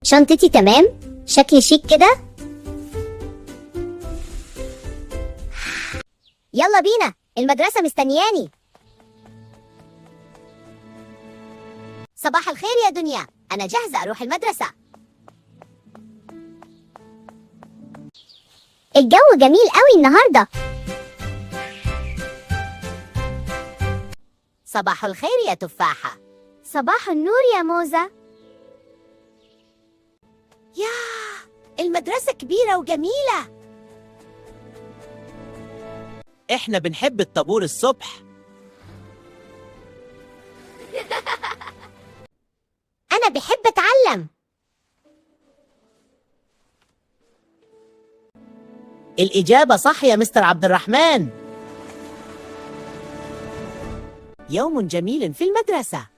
شنطتي تمام؟ شكلي شيك كده؟ يلا بينا، المدرسة مستنياني. صباح الخير يا دنيا، أنا جاهزة أروح المدرسة. الجو جميل قوي النهاردة. صباح الخير يا تفاحة. صباح النور يا موزة. ياه، المدرسة كبيرة وجميلة. احنا بنحب الطابور الصبح. أنا بحب أتعلم. الإجابة صح يا مستر عبد الرحمن. يوم جميل في المدرسة.